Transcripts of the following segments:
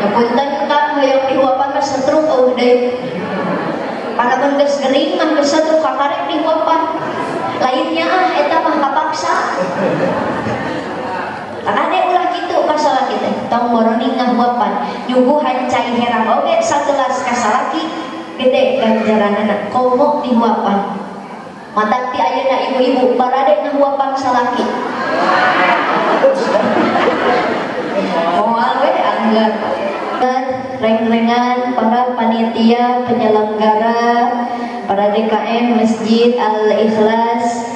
Ya punten Kang, hoyong dihuapan mah setruk eueuh deui. Panamun geus gering mah geus setruk kakarek dihuapan. Lainnya ah eta mah kapaksa. Kade ulah kitu ka salaki teh, tong boroning ngahuapan. Nyuguhan cai herang oge sagelas ka salaki gede ganjaranana komo dihuapan. Matak ti ayeuna ibu-ibu barade ngahuapan salaki. Moal we anggar. Reng-rengan para panitia penyelenggara, para DKM Masjid Al-Ikhlas,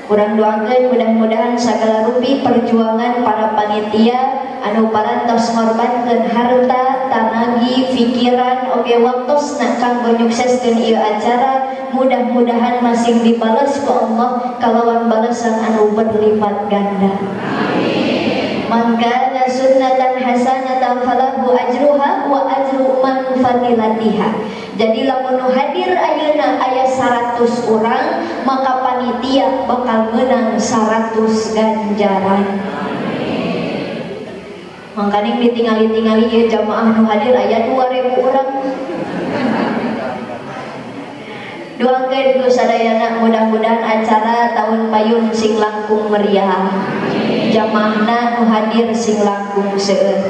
kurang doakeun mudah-mudahan sagala rupi perjuangan para panitia anu parantos ngorbankeun harta, tanagi, pikiran, oge waktosna kanggo nyukseskeun ieu acara, mudah-mudahan masing dibales ku Allah kalawan balesan anu berlipat ganda. Man kana sunnatan hasanatan falahu ajruha wa ajru man fadilatiha. Jadi lamun nu hadir ayeuna aya 100 orang, maka panitia bakal menang 100 ganjaran. Mangkaning ditingali-tingali ieu jamaah nu hadir aya 2000 orang. Doakeun ku sadayana mudah-mudahan acara tahun payun sing langkung meriah. Jamaahna nu hadir sing langkung seueur.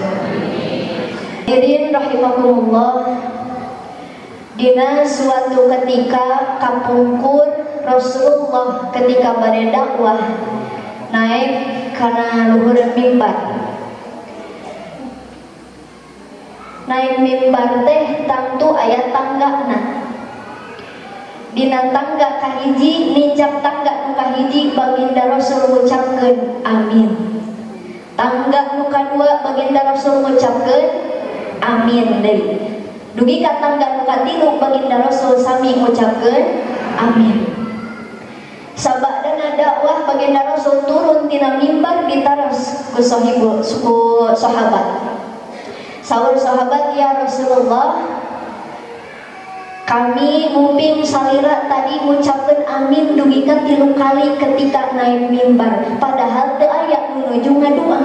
Hadirin rahimakumullah. Dina suatu ketika kapungkur Rasulullah ketika bade dakwah naik kana luhur mimbar. Naik mimbar teh tangtu aya tanggana. Dina tangga kahiji nincak tangga nu kahiji baginda Rasul ngucapkeun amin. Tangga nu kadua baginda Rasul ngucapkeun amin deui. Dugi ka tangga nu katilu baginda Rasul sami ngucapkeun amin. Sabadana dakwah baginda Rasul turun tina mimbar ditaros ku sahibul ku sahabat. Saur sahabat, ya Rasulullah, kami nguping salira tadi ngucapkeun amin dugi ka 3 kali ketika naik mimbar, padahal teu aya nu nuju ngadua.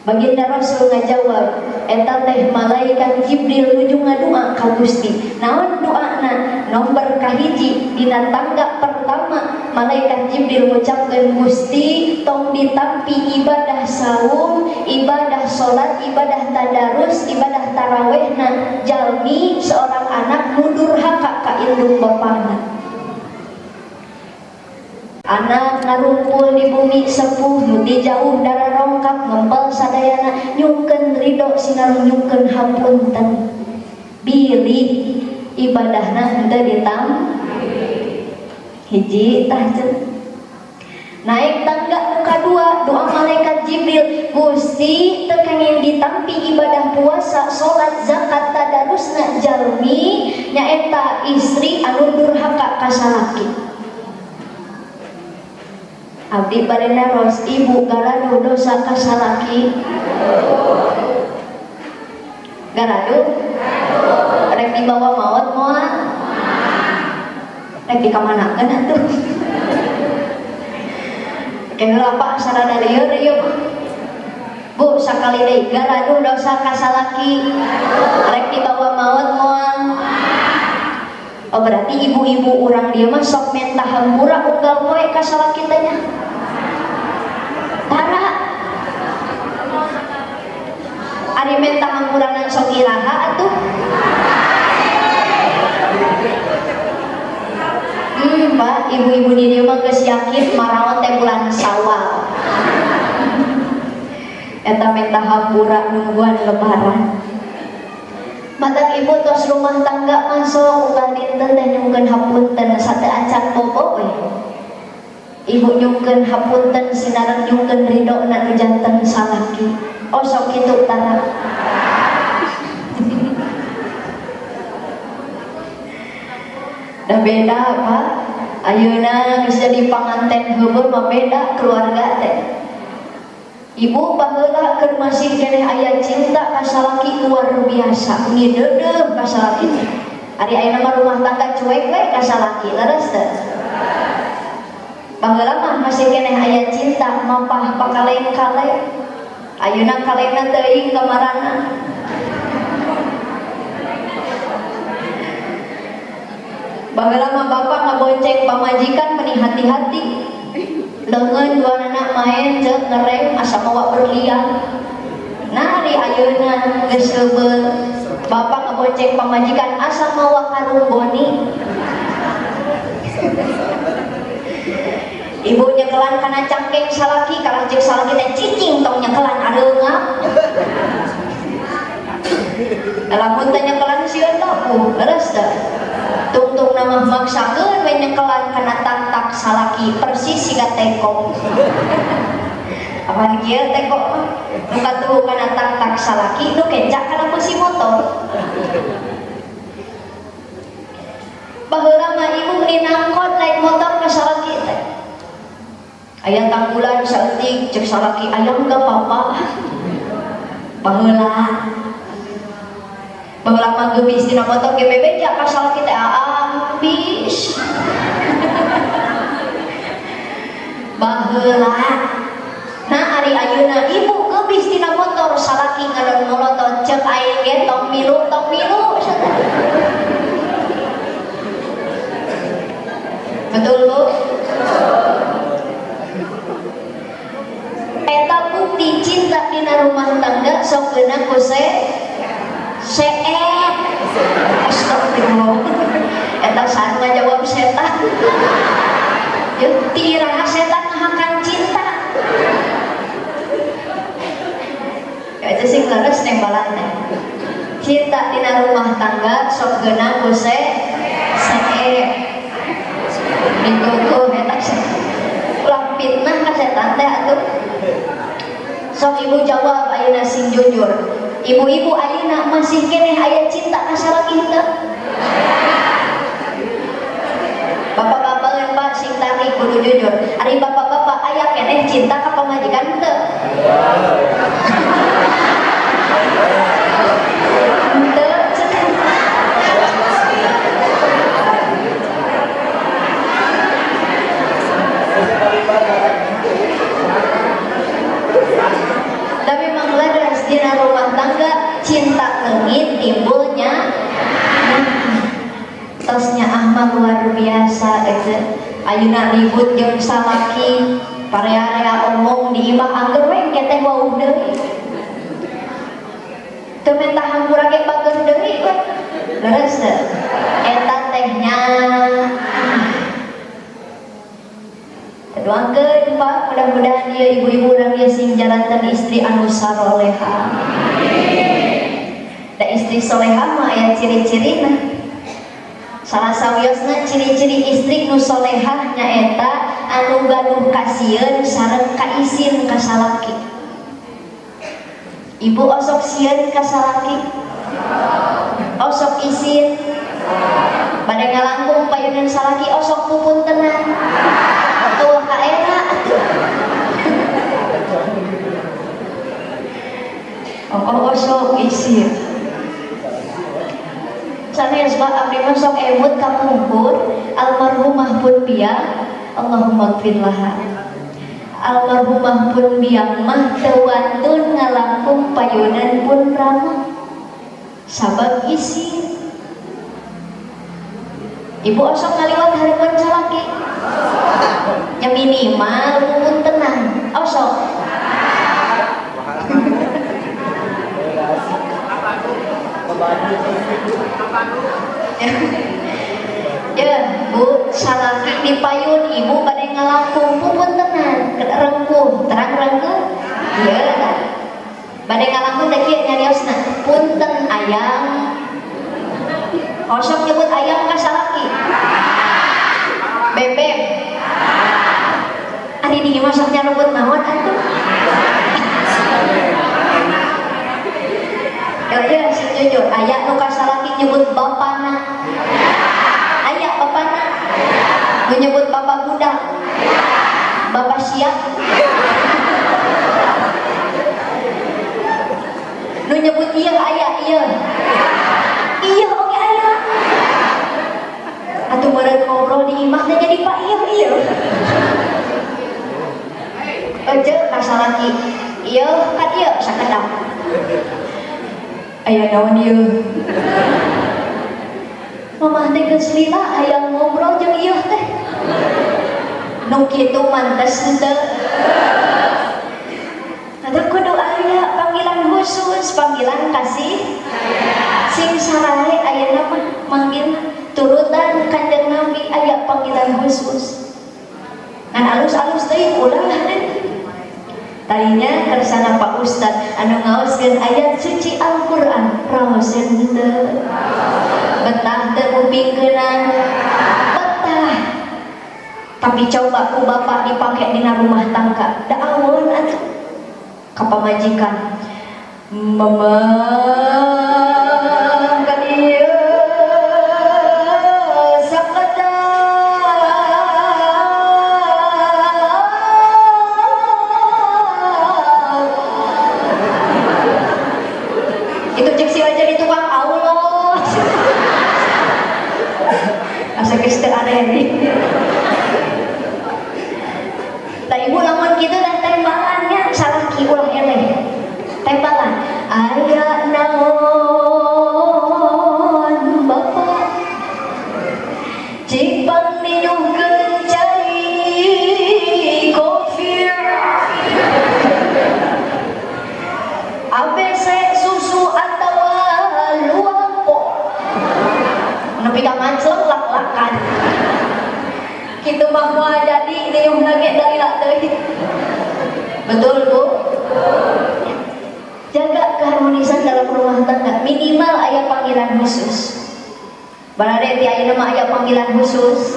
Baginda Rasul ngajawab, eta teh malaikat Jibril nuju ngadua ka Gusti. Naon doana? Nomor kahiji dina tangga pertama malaikat Jibril ngucapkeun, Gusti tong ditampi ibadah saum, ibadah salat, ibadah tadarus, ibadah tarawehna jalmi seorang anak nu durhaka ka indung bapana. Anak ngarumpul di bumi sepuh nu ti jauh darah rongkap ngempel sadayana nyungkeun ridho sinareng nyungkeun hapunten. Bilih ibadahna henteu ditam hiji tah ceun. Naik tangga nu kadua doa malaikat Jibril, Gusti teu kenging ditampi ibadah puasa, salat, zakat, tadarusna jalmi nyaeta istri anu durhaka ka salaki. Abdi bade naros, ibu garaduh dosa ka salaki? Garaduh? Rek dibawa maot moal? Rek dikamanakeun atuh? Ke heula Pak sarada lieur ieu mah. Bu sakali deui garaduh dosa ka salaki? Rek dibawa maot moal? Oh berarti ibu-ibu urang dieu mah sok menta hampura unggal poe ka salaki teh nya. Tara. Ari menta hampurana sok iraha atuh? Pak, ibu-ibu di dieu mah geus yakin maraot teh bulan Sawal. Eta menta hampura nungguan lebaran. Matak ibu tos rumah tangga masuk unggal dinten teh nyungkeun hapunten sate acan bobo we. Ibu nyungkeun hapunten sinareng nyungkeun ridona nu janten salaki. Oh sok kitu tara. Dah beda Pak. Ayeuna geus jadi panganten heubeul mah beda keluarga teh. Ibu baheula keur masih keneh aya cinta ka salaki luar biasa, ngideudeuh ka salaki teh. Ari ayeuna mah rumah tangga cuek we ka salaki, leres teh? Baheula mah masih keneh aya cinta, mapah pakaleng-kaleng. Ayeuna kalengna teuing kamarana. Baheula mah bapak ngabonceng pamajikan meni hati-hati. Leungeun duanana maen ceuk ngerem asa mawa berlian. Nah ari ayeuna geus seubeul bapak ngabonceng pamajikan asa mawa karung goni. Ibu nyekelan kana cangkeng salaki kalah ceuk salaki teh cicing tong nyekelan areungap. Lamun teh nyekelan sieun lapuh, leres teh. Tungtung nama maksakeun we nyekelan kana tak-tak salaki persis siga teko. Apaan kieu teko mah? Nu katuhu kana tak-tak salaki nu kencak kana beusi motor. Baheula mah ibu meni nangkot naik motor ka salaki teh. Aya tanggulan saeutik ceuk salaki ayam gak papa. Baheula baheula mah geumis dina motor ge bebeja ka salaki teh ambis. Baheula nah ari ayeuna ibu geumis dina motor salaki ngadon molotot ceuk aing ge tong milu Betul Bu? Eta bukti cinta dina rumah tangga sok geuna ku seet. Astagfirullah. Eta saha ngajawab setan. Yeuh tiraha setan ngahakan cinta. Ya itu sing leres nembalan teh. Cinta dina rumah tangga sok geuna ku seet. Ditutuh eta ulah fitnah ka setan teh atuh. Sok ibu jawab ayeuna sing jujur. Ibu-ibu ayeuna masih keneh aya cinta ka salaki henteu? Bapak-bapak ngan Pak sing tarik kudu jujur. Ari bapak-bapak aya keneh cinta ka pamajikan henteu? Henteu. Tapi memang leres dina rumah tangga cinta leungit timbulnya tosnya Ahmad luar biasa eta ayeuna ribut jeung salaki parea-area omong di imah angger we engke teh wauh deui teu menta hampura ge bager deui we leres teu eta teh nya. Doakeun Pak, mudah-mudahan dia ibu-ibu urang ieu sing jalankan istri anu saroleha. Da istri soleha mah aya ciri-cirina. Salah sawiosna ciri-ciri istri nu solehah nyaeta anu gaduh kasieun sareng kaisin ka salaki. Ibu osok sieun ka salaki? Osok isin? Bade ngalangkung payunan salaki osok pupuntenan? Tuh kaera atuh. Oh, osok isin. Sanes Pak abdi mah sok emut ka pungkur almarhumah pun biang Allahumma gfir laha. Almarhumah pun biang mah teu wantun ngalangkung payunan pun rama. Sabab isin. Ibu osok ngaliwat hareupeun salaki. Nya minimal pupuntenan osok. Ya, Bu, salaki di payun ibu bade ngalangkung pupuntenan, rengkuh, terang rengkuh. Ieu tah. Bade ngalangkung teh kieu nyariosna, punten ayang. Osok nyebut ayang ka salaki. Bebek. Ari di imah sok nyarubut naon atuh? Ya, sing jujur, aya nu ka salaki nyebut bapana. Aya bapana. Nu nyebut bapa budak. Bapak siap. Nu nyebut ieu aya ieu. Iya oge aya. Atuh meureun ngobrol di imah teh jadi pak ieu ieu. Ece ka salaki. Ieu ka dieu sakedap. Aya naon ieu? Mamah teh geus lila hayang ngobrol jeung ieu teh. Nu kitu mantes henteu? Ada kudu aya panggilan khusus, panggilan kasih sing sarae ayeuna mah manggil turutan Kanjeng Nabi aya panggilan khusus. Ngan alus-alus teuing ulah deh. Tadinya kersana Pak Ustad anu ngaoskeun ayat suci Al-Qur'an, raoseun henteu? Betah teu ngupingkeunan? Betah. Tapi coba ku bapak dipake dina rumah tangga, da awon atuh ka pamajikan. Mama ka dieu sakedap. Itu cek si aja di tukang Allah. Asa geus teu aneh nih. Tah ibu lamun kitu teh tembalannya salaki ulah eleh. Tembalan aya naon bapak cik pang ninyuhkeun cai kopi ABC susu atawa luampo nepi ka mancleng lak-lakan kitu mah moal jadi niuhna ge dalila teuing. Betul Bu? Jaga keharmonisan dalam rumah tangga, minimal aya panggilan khusus. Barade ti ayeuna mah aya panggilan khusus.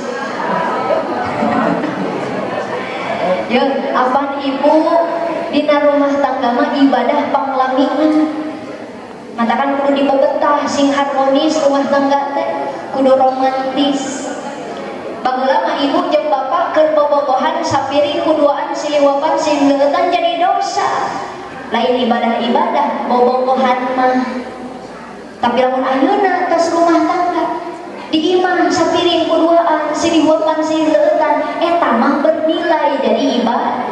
Ya, apan ibu dina rumah tangga mah ibadah panglamina. Matakan kudu dibebetah sing harmonis rumah tangga teh, kudu romantis. Baheula mah ibu jeung bapak keur bobogohan sapiring kuduaan siliwapan sileueutan jadi dosa. Lain ibadah-ibadah bobogohan mah. Tapi lamun ayeuna tos rumah tangga di imah sapiring kuduaan siliwapan sileueutan eta mah bernilai jadi ibadah.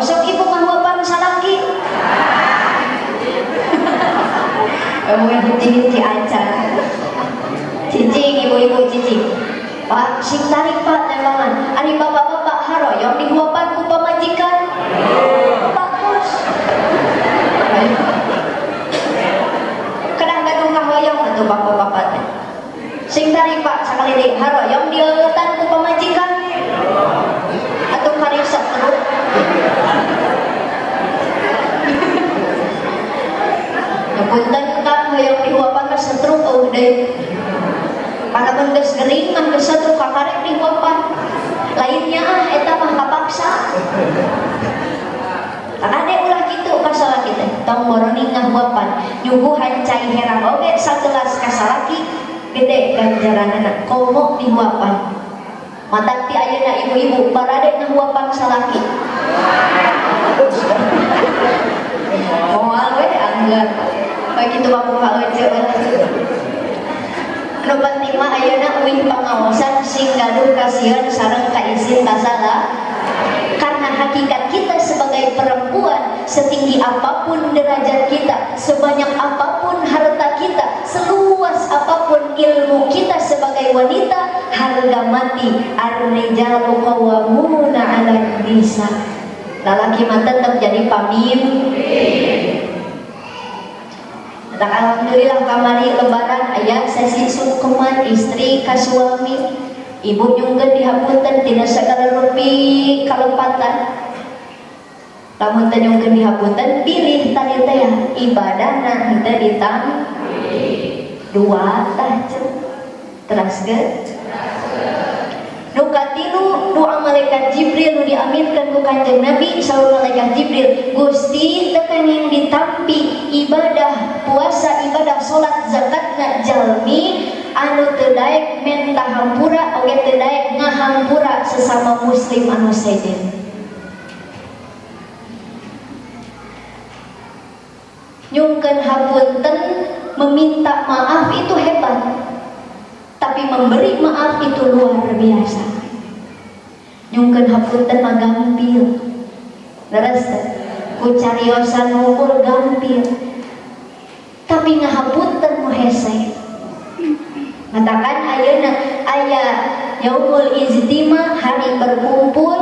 Osok ibu ngahuapan salaki. Eueuh hiji-hiji acan. Cicing ibu-ibu cicing. Pak sing tarik Pak tembangan. Ari bapak-bapak haroyong dihuapan ku pamajikan. Bagus. Kedah gaduh kahoyong atuh bapak-bapak teh. Sing tarik Pak sakali deui haroyong dieueutan ku pamajikan. Atuh karisa terus. Ya punten Kang hoyong dihuapan mah setruk eueuh deui. Panamun geus gering mah geus setruk kakarek dihuapan. Lainnya ah eta mah kapaksa. Kakade ulah kitu ka salaki teh, tong boroning ngahuapan. Nyuguhan cai herang oge sagelas ka salaki gede ganjaranana komo dihuapan. Matak ti ayeuna ibu-ibu barade ngahuapan salaki. Moal we anggar. Bagitu mah muka euceu. Anu penting mah ayeuna uih pangaosan sing gaduh kasieun sareng kaisin kasalah. Karena hakikat kita sebagai perempuan, setinggi apapun derajat kita, sebanyak apapun harta kita, seluas apapun ilmu kita sebagai wanita, harga mati ar-rijalu qawwamuna 'alan nisa. Lalaki mah tetap jadi pamimpin. Tak alhamdulillah kamari lebaran aya sesi sungkeman istri ka suami. Ibu nyungkeun dihapunten tina sagala rupi kalepatan. Lamun teu nyungkeun dihapunten pilih tadi teh ya ibadahna henteu ditampi. Dua tah ceuk. Teraskeun. Nu katilu doa malaikat Jibril nu diaminkeun ku Kanjeng Nabi saur malaikat Jibril, Gusti teu kenging ditampi ibadah puasa ibadah salat zakatna jalmi anu teu daek menta hampura oge teu daek ngahampura sesama muslim anu sejen. Nyungkeun hapunten meminta maaf itu hebat, tapi memberi maaf itu luar biasa. Nyungkeun hapunten mah gampil, leres teh ku cariosan ngumpul gampil, tapi ngahapunten nu hese. Katakan ayeuna aya yaumul ijtima, hari berkumpul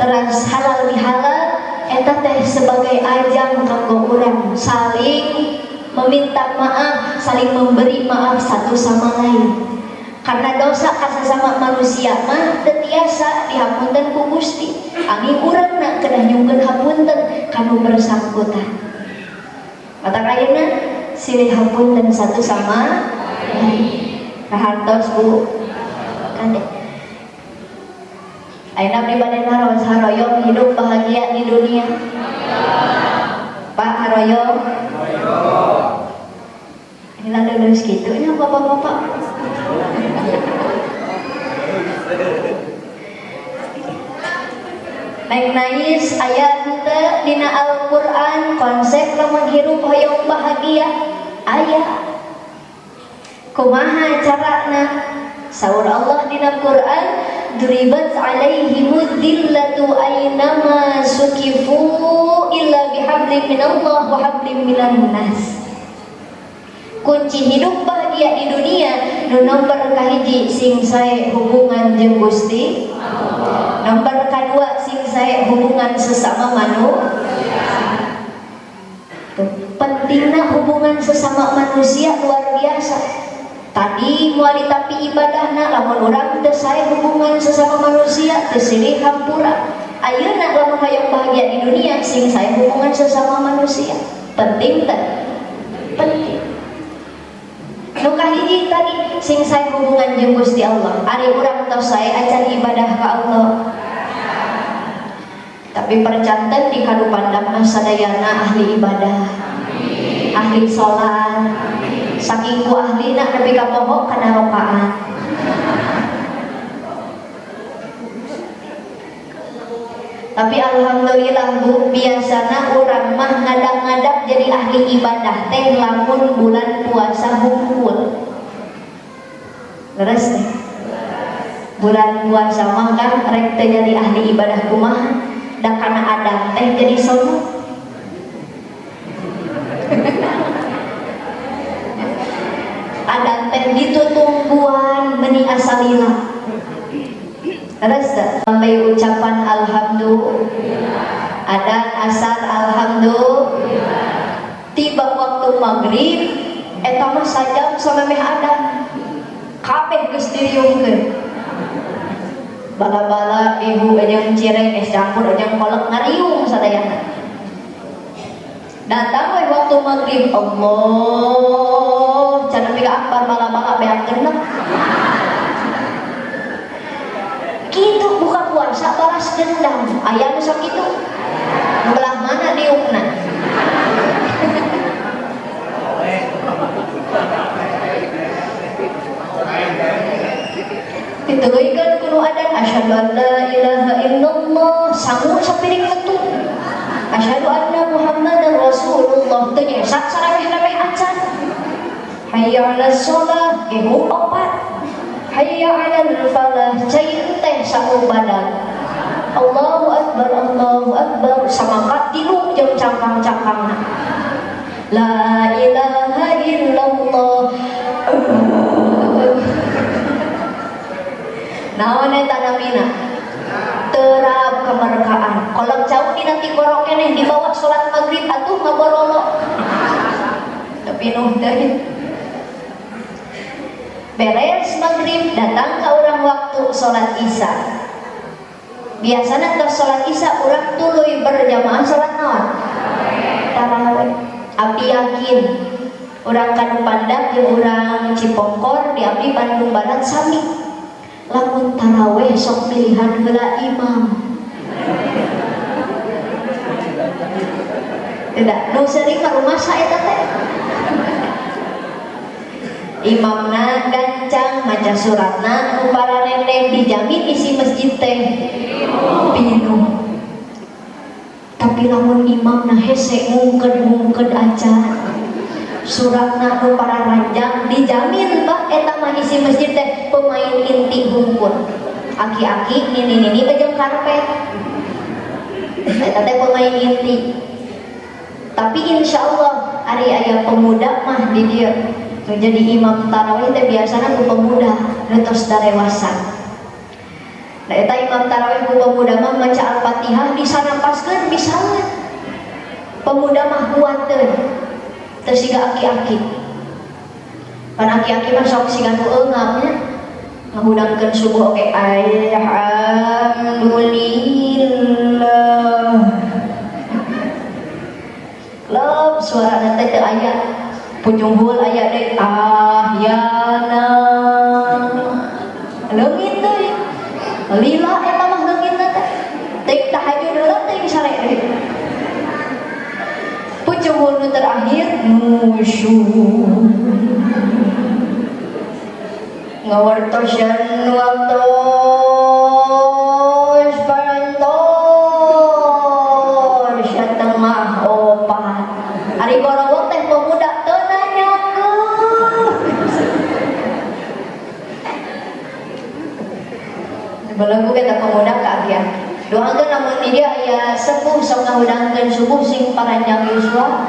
teras halal bihalal, eta teh sebagai ajang kanggo urang saling meminta maaf, saling memberi maaf satu sama lain. Karena dosa ka sesama manusia mah teu tiasa dihapunten ku Gusti. Anging urangna kedah nyungkeun hapunten kanu bersangkutan. Matak ayeuna silih hapunten satu sama lain. Kahartos, Bu? Kade. Ayeuna abdi bade naros, haroyong hidup bahagia di dunia? Pak, haroyong? Hilang lulus gitu nya, bapak-bapak. Naik nais aya henteu dina Al-Qur'an konsep lamun hirup hoyong bahagia? Aya. Kumaha carana? Saur Allah dina Quran, duribat alaihimud dillatu ainama sukifu illa bihablim minallah wa hablim minan nas. Kunci hidup bahagia di dunia nu nomor kahiji, sing sae hubungan jeung Gusti Allah. Nomor kadua, sing sae hubungan sesama manusia. Tuh, pentingna hubungan sesama manusia luar biasa. Tadi moal ditampi ibadahna lamun urang teu sae hubungan sesama manusia, teu silih hampura. Ayeuna lamun hoyong bahagia di dunia, sing sae hubungan sesama manusia. Penting teh? Penting. Nu kahiji tadi, sing sae hubungan jeung Gusti Allah. Ari urang tos sae acan ibadah ka Allah? Tapi percanten di Kadupandak mah sadayana ahli ibadah, ahli sholat. Saking ku ahlina nepi ka poho kana rakaat. Tapi alhamdulillah, Bu, biasana urang mah ngadak-ngadak jadi ahli ibadah teh lamun bulan puasa hungkul. Leres teh? Bulan puasa mah kan rek teh jadi ahli ibadah kumaha? Da kana adan teh jadi sono. Adan teh ditutungguan meni asalila. Terus sampai ucapan alhamdulillah, adan asar alhamdulillah, tiba waktu maghrib eta mah sajam samemeh adan kabeh geus diriungkeun. Bala-bala ibu jeung cireng es campur jeung kolak ngariung sadayana. Datang we waktu maghrib, Allah can nepi ka akbar bala-bala beak genep. Kitu buka puasa balas dendam. Aya nu sakitu? Nu belah mana diukna? Dituluykeun ku nu adan asyhadu an la ilaha illallah, sangu sapiring metu. Asyhadu anna Muhammadar Rasulullah, teu nyesak sareweh-reweh acan. Hayya 'alas shalah, gehu opat. Hayya 'alal falah, cai teh sangu badan. Allahu akbar, Allahu akbar, samangkat tilu jeung cangkang-cangkangna. La ilaha illallah. Naon eta namina? Terap kemerkaan. Kolak jauh dina tikorok keneh dibawa salat maghrib atuh ngaborolo. Tapi nuh deui. Beres maghrib datang ke urang waktu salat isya. Biasana tos salat isya urang tuluy berjamaah salat naon? Tarawih. Abdi yakin urang Kadupandak jeung urang Cipongkor di abdi Bandung Barat sami. Lamun taraweh sok pilihan heula imam. Tidak, nu sering mah rumasa eta teh. Imamna gancang maca suratna nu paranendeng, dijamin isi masjid teh pinuh. Tapi lamun imamna hese ngungked-ngungked acan, suratna nu pararanjang, dijamin Pak eta mah isi masjid teh pemain inti hungkul. Aki-aki nini-nini jeung karpet. Eta teh pemain inti. Tapi insya Allah ari aya pemuda mah di dieu. Jadi imam tarawih teh biasana ku pemuda nu tos darewasa. Da eta imam tarawih ku pemuda mah maca Al-Fatihah disanapaskeun misalnya. Pemuda mah kuateun. Teu siga aki-aki. Pan aki-aki mah sok siga nu eungap nya. Ngahudangkeun subuh oge alhamdulillah. Lep suarana teh teu aya. Punyuhul aya deui ahyana. Leungit deui. Lila eta mah leungitna teh. Teuing tahajud heula teuing sare deui. Punyuhul nu terakhir nusyur. Ngawartosan waktos parantos setengah opat. Ari gorowok teh pemuda teu nanyakeun. Belegu kita pemuda ka aki-aki. Doakeun lamun di dieu aya sepuh sok ngahudangkeun subuh sing paranjang yuswa.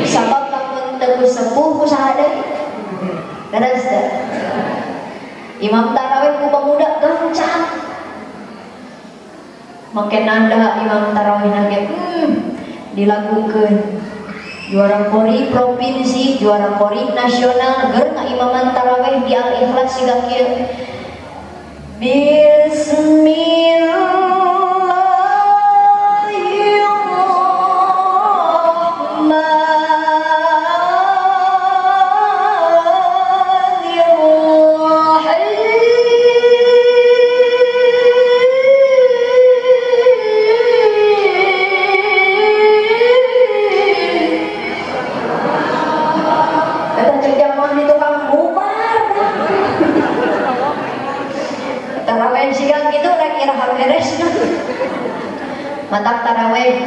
Sabab lamun teu ku sepuh ku saha deui? Leres teu? Imam tarawih ku pemuda gancang. Make nada imam tarawih nage dilakukeun. Juara kori provinsi, juara kori nasional, ger ngaimaman tarawih di Al Ikhlas siga kieu. Bismillahirrahmanirrahim. Eta cek jamaah di tukang bubar. Taraweh siang gitu rek iraha beres. Matak taraweh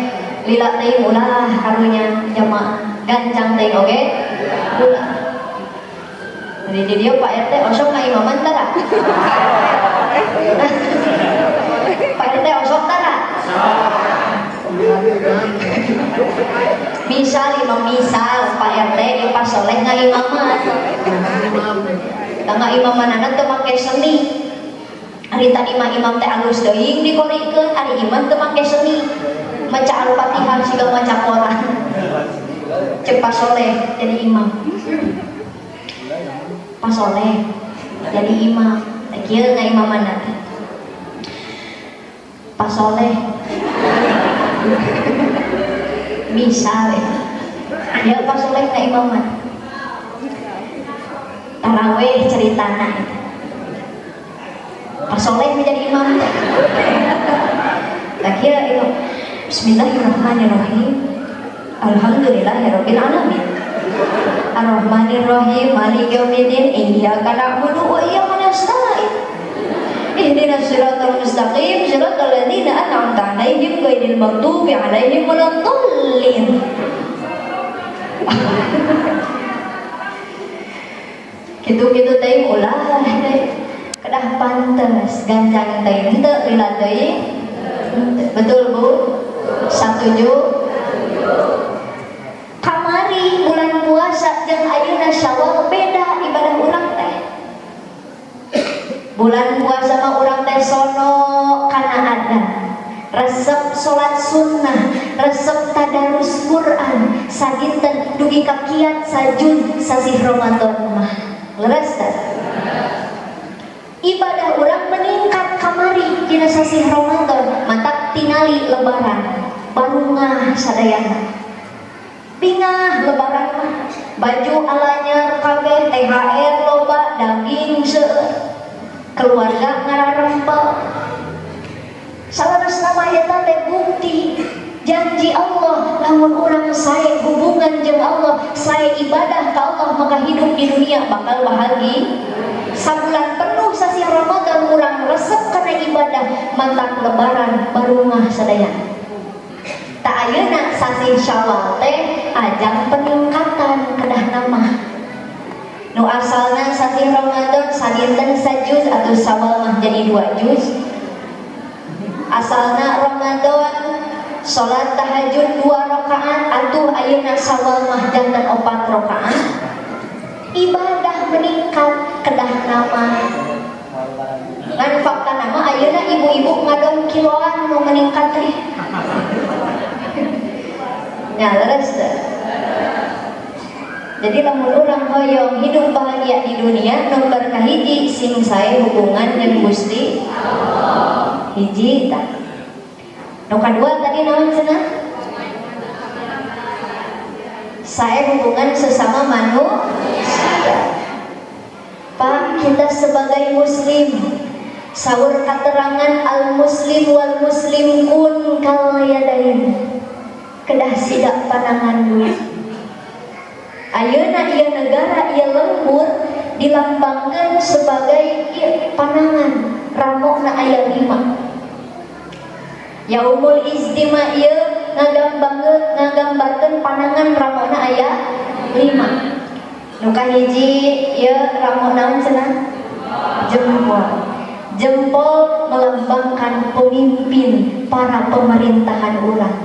lila teuing ulah karunya jamaah gancang teuing oge ulah. Jadi di dieu Pak RT osok ngaimaman tara. Pak RT osok tara. Misal imam misal Pak RT ieu Pak Soleh ngaimaman. Tah ngaimamanana teu make seni. Ari tadi mah imam teh alus teuing dikorikeun, ari imam teu make seni. Maca Al-Fatihah siga maca Quran. Cek Pak Soleh jadi imam. Pak Soleh jadi imam. Teh kieu ngaimamanna teh. Pak Soleh. Misal ya Pak Soleh ngaimaman. Taraweh ceritana itu. Pak Soleh menjadi imam teh. Tah kieu imam. Bismillahirrahmanirrahim. Alhamdulillahirabbil alamin. Arrahmanirrahim, maliki yaumiddin, iyyaka na'budu wa iyyaka nasta'in. Ihdinas siratal mustaqim, siratal ladzina an'amta 'alaihim ghairil maghdubi 'alaihim waladdallin. Kitu-kitu teuing ulah teh. Kedah pantes gancang teuing teu lila teuing. Betul Bu? Satuju? Kamari bulan puasa jeung ayeuna Syawal beda ibadah urang teh. Bulan puasa mah urang teh sono kana adan, resep salat sunnah, resep tadarus Quran, sadinten dugi ka kiat sajun sasih Ramadan mah. Leres teh? Ibadah urang meningkat kamari dina sasih Ramadan, matak tingali lebaran, barungah sadayana. Bingah lebaran mah, baju alanyar kabeh, THR loba, daging seueur, keluarga ngararempel. Salaras nama eta teh bukti janji Allah, lamun urang sae hubungan jeung Allah, sae ibadah ka Allah, maka hidup di dunia bakal bahagia. Sabulan penuh sasih Ramadan urang resep kana ibadah, matak lebaran barungah sadayana. Tak ayeuna sasih Syawal teh ajang peningkatan kedah nama. Nu asalna sasih Ramadan sadinten sajuz atau Syawal mah jadi 2 juz. Asalna Ramadan salat tahajud 2 rakaat atuh ayeuna Syawal mah janten 4 rakaat. Ibadah meningkat, kedah nama. Ngan fakta nama ayeuna ibu-ibu ngadon kiloan mau meningkat teh. Ya, leres teh. Jadi lamun urang hoyong hidup bahagia di dunia, nomor kahiji sing sae hubungan jeung Gusti Allah. Hiji tah. Nu kadua tadi naon cenah? Sae hubungan sesama manusia. Pak, kita sebagai muslim, saur katerangan al muslim wal muslim kun kal yadain, kedah sidak panangan dua. Ayeuna ieu negara, ieu lembur dilambangkan sebagai ieu panangan ramona aya 5. Yaumul Ijtima ieu ngagambarkeun panangan ramona aya 5. Nu kahiji ieu ramo naon cenah? Jempol. Jempol melambangkan pemimpin para pemerintahan urang.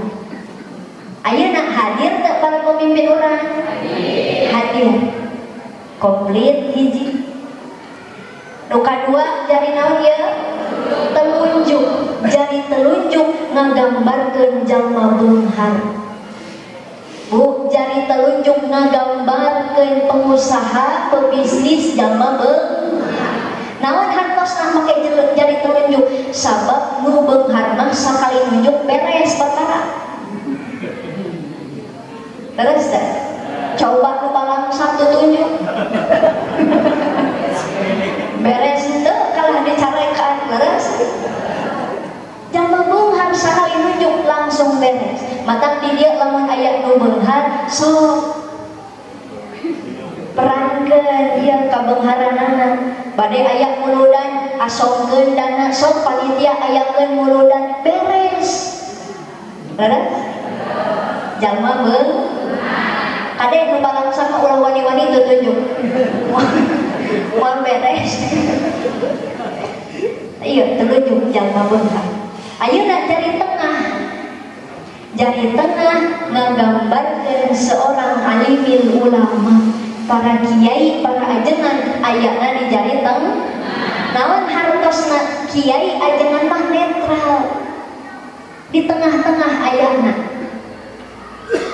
Ayeuna hadir teu para pemimpin urang? Hadir. Komplit hiji. Nu kadua jari naon ieu? Telunjuk. Jari telunjuk ngagambarkeun jalma beunghar. Bu, jari telunjuk ngagambarkeun pengusaha, pebisnis jalma beunghar. Naon hartosna make jari telunjuk? Sabab nu beunghar mah sakali nunjuk beres perkara. Terus teh. Coba nu balangsak tunjuk. Beres teu kalah dicarekan, leres. Jalma beunghar sakali nunjuk langsung beres. Matak di dieu lamun aya nu beunghar sok perankeun ieu kabeungharanana. Bade aya muludan asongkeun dana, sok panitia ayakeun muludan beres. Leres? Jalma beunghar. Kade nu balangsak mah ulah wani-wani tutunjuk. Moal beres. Iya, telunjuk jalma beunghar. Ayeuna jari tengah. Jari tengah ngagambarkeun seorang alimil ulama, para kiai, para ajengan ayana di jari tengah. Naon hartosna kiai ajengan mah netral. Di tengah-tengah ayana.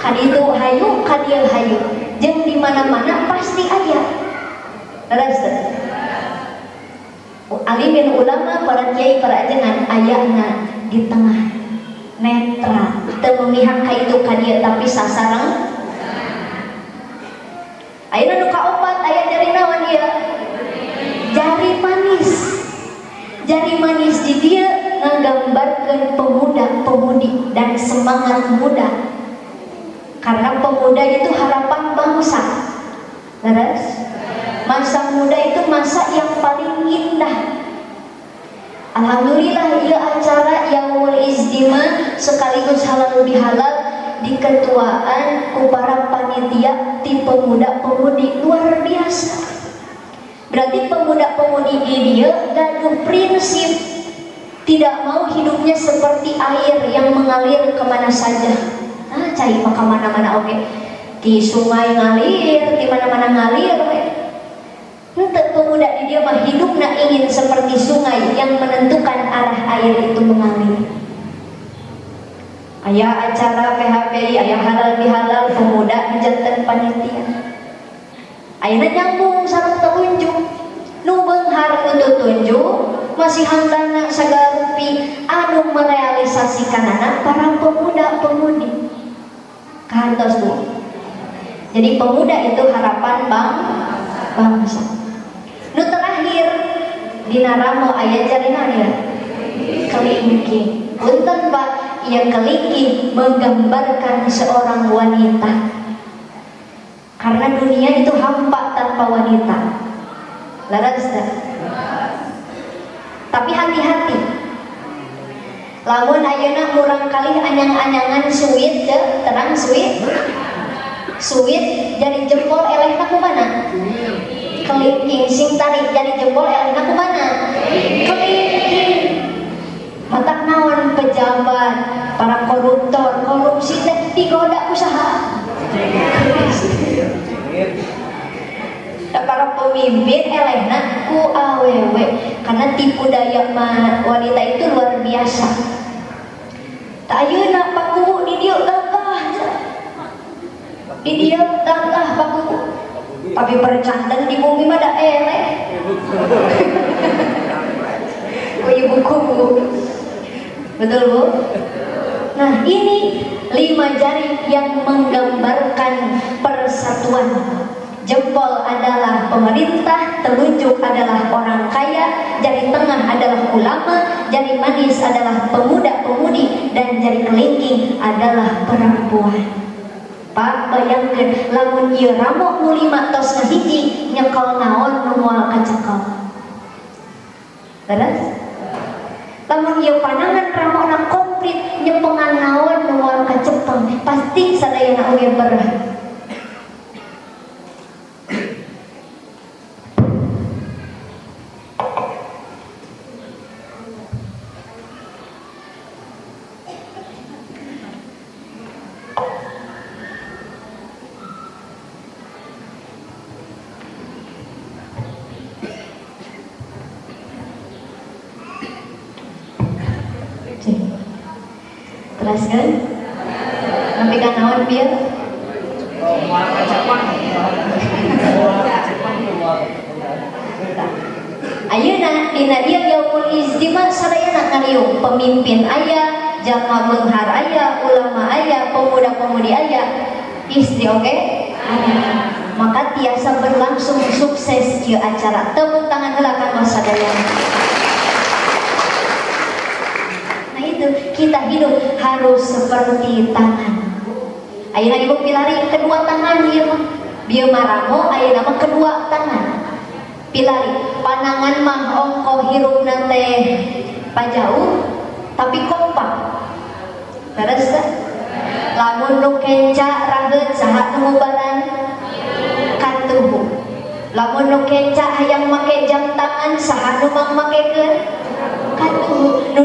Kaditu hayu, kadieu hayu. Jeung di mana-mana pasti aya. Leres teu? Alimin ulama, para kiai, para ajengan ayana di tengah, netral, teu memihak ka itu ka dieu tapi sasareng. Ayeuna nu kaopat aya jari naon ieu? Jari manis. Jari manis di dieu ngagambarkeun pemuda-pemudi dan semangat muda. Karena pemuda itu harapan bangsa. Leres? Masa muda itu masa yang paling indah. Alhamdulillah ieu acara Yaumul Ijtima sekaligus halal bihalal diketuaan ku para panitia ti pemuda-pemudi luar biasa. Berarti pemuda-pemudi di dieu gaduh prinsip tidak mau hidupnya seperti air yang mengalir kemana saja. Ah, cai mah kemana-mana oke. Di sungai ngalir, di mana-mana ngalir we. Henteu, pemuda di dieu mah hidupna ingin seperti sungai yang menentukan arah air itu mengalir. Aya acara PHPI, aya halal bihalal, pemuda dijanten panitia. Ayeuna nyambung sareng telunjuk. Nu beunghar nu tutunjuk masih handana sagala rupi anu merealisasikanana para pemuda-pemudi. Kahantos, Bu. Jadi pemuda itu harapan bangsa. Nu terakhir dina ramo aya jarina ya? Kelingking. Punten Pak, ia kelingking menggambarkan seorang wanita. Karena dunia itu hampa tanpa wanita. Leres teu? Tapi hati-hati. Lamun ayeuna murangkalih anyang-anyangan suit teu, terang suit. Suit jari jempol elehna ku mana? Kelingking. Sing tarik jari jempol elehna ku mana? Kelingking. Matak naon pejabat, para koruptor, korupsi teh digoda usaha. Da para pemimpin elehna ku awewe karena tipu daya wanita itu luar biasa. Tah ayeuna pakuwu di dieu gagah, di dieu gagah pakuwu, tapi percanten di bumi mah da eleh ku ibu kuwu. Betul, Bu? Nah, ini 5 jari yang menggambarkan persatuan. Jempol adalah pemerintah, telunjuk adalah orang kaya, jari tengah adalah ulama, jari manis adalah pemuda-pemudi, dan jari kelingking adalah perempuan. Pak, bayangkan lamun ieu ramo nu 5 tos ngahiji, nyekel naon nu moal kacekel. Terus? Lamun ieu panangan ramona komplit, nyepengan naon nu moal kacepeng, pasti sadayana oge berah. Teraskan? Nepi ka naon bieu? Ayeuna dina ieu yaumul ijtima sadayana ngariung, pemimpin aya, jalma beunghar aya, ulama aya, pemuda-pemudi aya, istri oge aya. Maka tiasa berlangsung sukses ieu acara. Tepuk tangan heula kanggo sadayana. Nah itu, kita hidup harus seperti tangan. Ayeuna ibu pilari kedua tangan ieu mah. Bieu mah ramo, ayeuna mah kedua tangan. Pilari panangan mah ongkoh hirupna teh pajauh tapi kompak. Leres teh? Lamun nu kenca raheut saha nu ngubaran? Katuhu. Lamun nu kenca hayang make jam tangan saha nu mangmakekeun? Katuhu. Nu